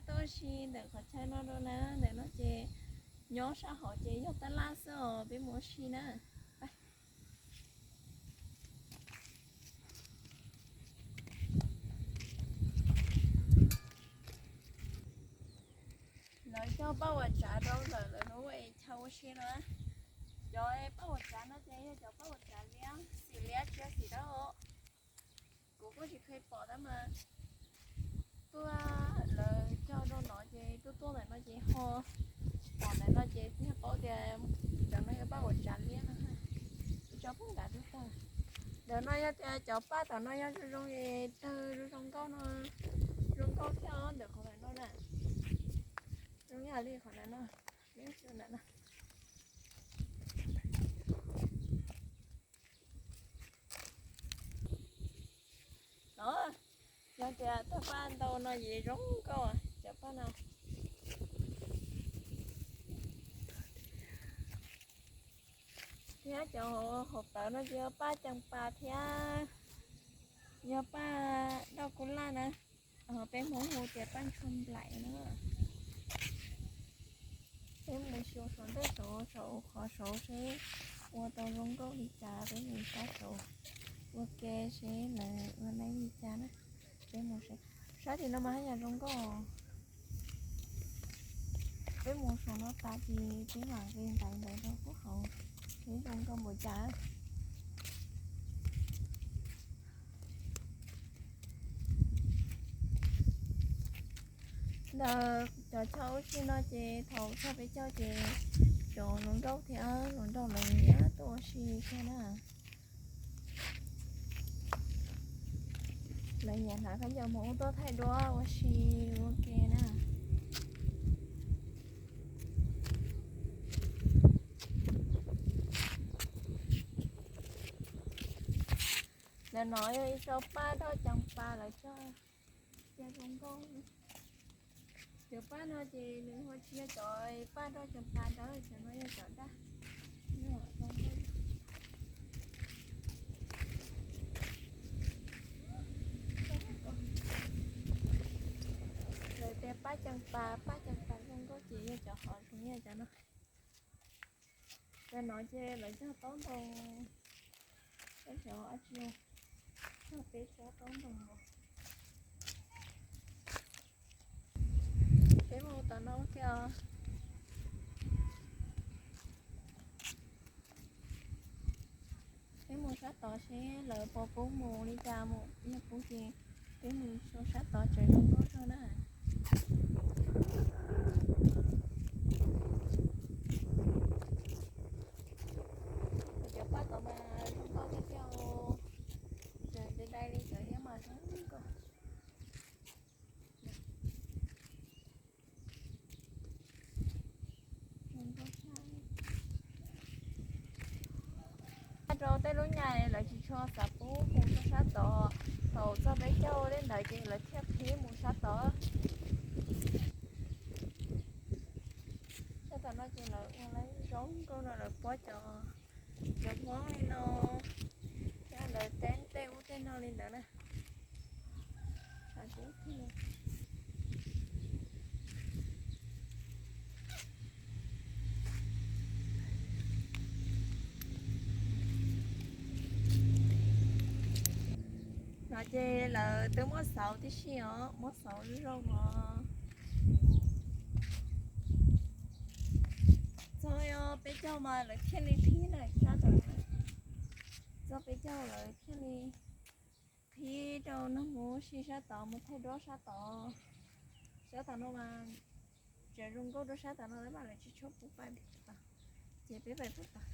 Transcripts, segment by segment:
Tuaj ua si ntawm qhov chaw no rau na, ntawm no ces nyob sab hauv ces yog tab laj xwb os, peb mus ua si na. Lawv cog paj uas tsav rau ntawm lawv lub chaw ua si no. Cov paj uas tsav no ces yog cov paj uas tsav liab, xim liab tsis yog xim dawb. Kuv kuj tsis kheev pom tab mas tuaj lawv cog rau no ces tuaj tuaj ntawm no ces ho pom ntawm no ces thiaj paub tias cov no yog paj uas tsav liab no. Tso pub nram tub tag. Ntawm no yog tias cov paj tom no yog zoo zoo es tawg zoo zoo nkauj no, zoo nkauj thiab os ntawm qhov ntawm no na. Zoo yam li qhov ntawm no, peb ua si ntawm no. No, yog tias tawg paj ntau no yeej zoo nkauj cov paj no. Thiab cov hauv plawv no ces yog paj cees pas thiab yog paj dauj kub laj na. Peb Hmoob hu tias paj ntshua nplaim na. Peb mus xyuas saum ntej saud, saum qhov saud seb ua tau zoo nkauj li cas, peb mus sab saud ua ke seb lawv ua neeb li cas na. Peb mus sab, sab tim no mas haj yam zoo nkauj. Peb mus saum no tas ces peb mam nqis ntaiv ntawd rau pub hauv seb zoo nkauj npaum cas. Ntawm cov chaw ua si no ces thaum txog peb caug ces cov hluas nkauj thiab hluas nraug lawv nyiam tuaj ua si thiab na. Lawv nyiam hnav khaub ncaws Hmoob tuaj thaij duab ua si ua ke na. Ntawm no yog ib tsob paj dauj cees pas lawv cog cia zoo nkauj. Cov paj no ces nws ho tsis yog cov paj dauj cees pas ntawd, cov no yog cov daj. Lawv tias paj cees pas, paj cees pas zoo nkauj ces yog cov hov zoo yam cov no. Cov no ces lawv cog taub ntoo, cov dab tsi, cog peb tsob taub ntoo. Peb mus tom no kiag. Peb mus sab tod seb lawv puas pub mus li cas, mus yog pub ces peb mus sab tod tseem zoo nkauj zog na. Cov paj tod mas zoo nkauj tiag tiag, tseem dai dai li cov thiab mas zoo nkauj. Rau tej lub nyam lawv tsis tshua xav pub mus rau sab tod, thaum txog peb caug tej ntawd ces lawv thiaj qhib mus sab tod. Sab tom no ces lawv ua lawv zoo nkauj no, lawv puab cov, cov Hmoob li no, thiab lawv teb tej ub tej no li ntawd na. No ces lawv twb muab xauv tib si os, muab xauv zoo os. Txog peb caug mas lawv thiaj li qhib na sab tod. Txog peb caug lawv thiaj li qhib rau neeg mus ua si sab tod, mus thaij duab sab tod. Sab tod no mas tseem zoo nkauj rau sab tod no lawm mas lawv tsis tshua pub pais pem tod, ces peb pais pem tod.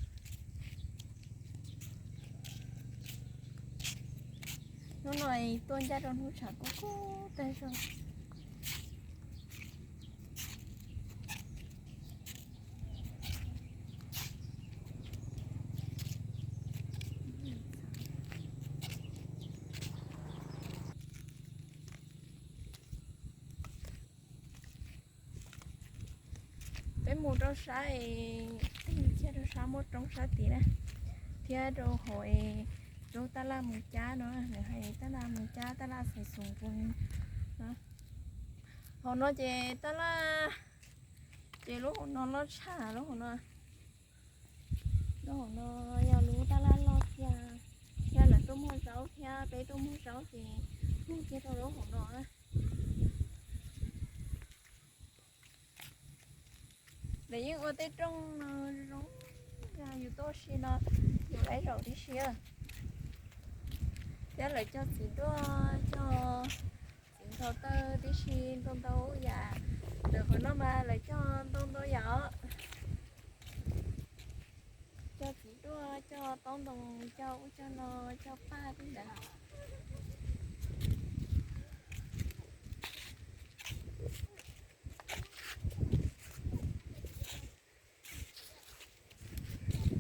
Hnub no tuaj ncaj rau hnub tshav kub kub tag zog. Peb mus rau sab, cia rau sab muaj roob sab tid na, thiab rau hauv rau taj laj mus cab no, lawv hais taj laj mus cab, taj laj xaiv xoom pus no. Hauv no ces tab laj, ces lub hauv no loj tshaj lub hauv no. Lub hauv no yog lub tab laj loj kiag, thiab lawv tuaj muag zaub thiab peb tuaj muag zaub ces muag kiag rau lub hauv no. Lawv yeej ua tej rooj no zoo, yus tuaj ua si no yus laiv zaum tib si. Thiab lawv cog txiv duaj, cog txiv nthau taw tib si ntau ntau yam. Lawv qhov no mas lawv cog ntau ntau yam os. Cog txiv duaj, cog taub ntoo, cog ub cog no, cog paj tej ntawd.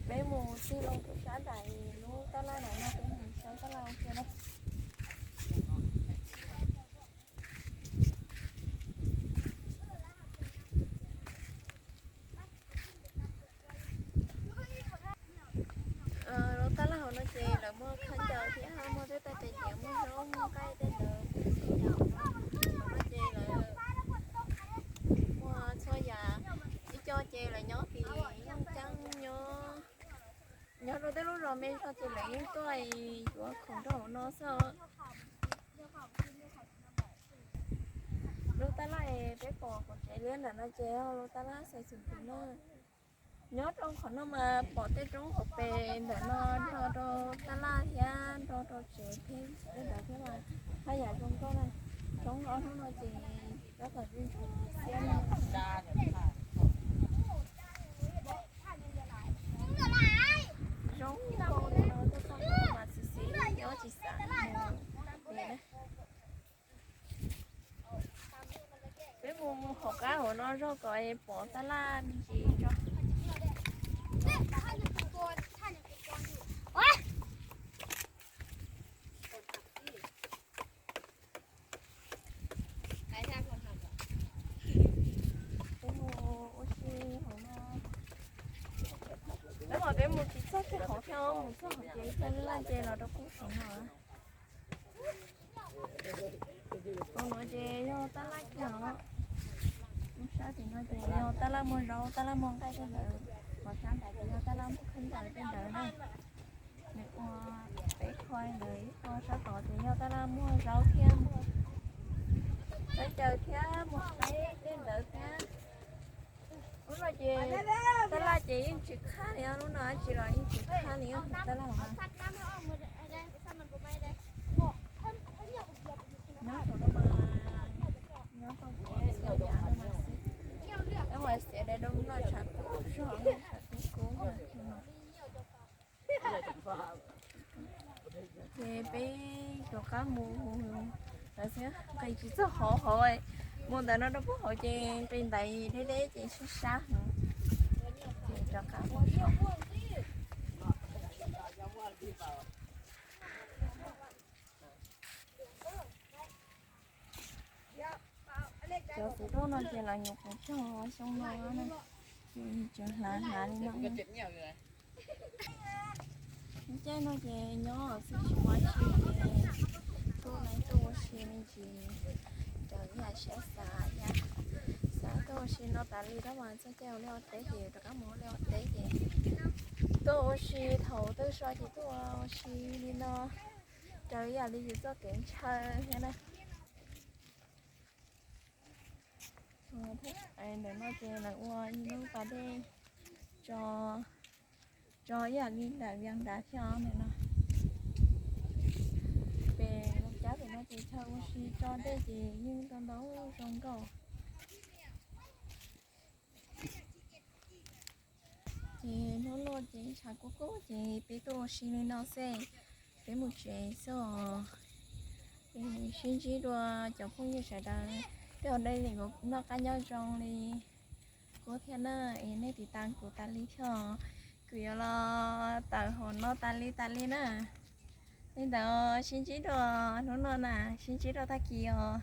Peb mus txij loo rau sab nraim lub tab laj no, peb mus saib tab laj ua ke na. Lub tab laj hauv no ces lawv muaj khaub ncaws thiab muaj tej tais diav, muaj zaub muaj nqaij tej ntawd. Hauv no ces lawv muaj txhua yam, ib co ces lawv nyob tim Looj Ceeb nyob, nyob rau tej lub zos me zog ces lawv yeej tuaj yuav khoom rau hauv no xwb. Lub tab laj peb pom pem tsev liab ntawm no ces lub tab laj xaiv xum tus na. Nyob rau qhov no mas pom tej roob hauv pes ntawm no nrog rau tab laj thiab nrog rau tsev thiab tej ntawd thiab mas haj yam zoo nkauj na. Roob ob hnub no ces tab tom zoo xiab na. Zoo nkauj li no tuaj txog no mas xis xis nyob tsis xav mus pem na. Peb mus hauv qab hauv no zog kom pom tab laj me ntsis tso. Peb mus ua si hauv no. Peb mas peb mus tsis txog kiag hauv thiab, mus txog hauv ces tab laj ces los rau pem saum no. Hauv no ces yog tab laj kiag os. Lub sab tim no ces yog tab laj muag zaub, tab laj muag nqaij tej ntawd. Hauv sab nrad ces yog tab laj muag khaub ncaws tej ntawd na. Nws ua peb qho ntawd, ib qho sab tod ces yog tab laj muag zaub thiab muag khaub ncaws thiab muag qaib tej ntawd thiab. Lub no ces tab laj ces yeej tsis qhab li, lub no dab tsi los yeej tsis qhab li, tab laj hauv no. Nyob saum no mas nyob tau txhua yam no mas xwb. Tab mas xiav daim zoo no tshav kub zog, tshav kub kub. Ces peb rov qab mus lawm xwb, nqis tsis txog hauv hauv, mus ntawm no rau pem hauv ces nqis ntaiv deb deb ces sab sab heev. Ces rov qab mus. Cov txiv duaj no ces los nyuam qhuav cog xyoo no na, ces tseem hlav hlav li no. Lub caij no ces nyob xwb tsis muaj tsi ces tuaj no tuaj ua si me ntsis, raws yam siab xav thiab. Xav tuaj ua si no tas li rau mas txog caij ua liaj ua teb ces rov qab mus ua liaj ua teb ces tuaj ua si thaum twg so ces tuaj ua si li no, raws yam li yus txoj kev ntshaw thiab na. Ntawm no ces lawv ua ib lub pas dej tso, tso ib yam li nram Vias Nras thiab ntawm no. Pem Looj Ceeb pem no ces chaw ua si tso dej ces yeej ntau ntau zoo nkauj. Ces hnub no ces tshav kub kub ces peb tuaj ua si li no xwb, peb mus tsev xwb os. Sib ntsib dua cov phooj ywg sawv daws, tej zaum deb li kuv noj qab nyob zoo li kuv thiab na, es nej tiv tas kuv tas li thiab, kuv yuav los tawm hauv no tas li tas li na. Li ntawd sib ntsib dua hnub no na, sib ntsib dua tag kis os.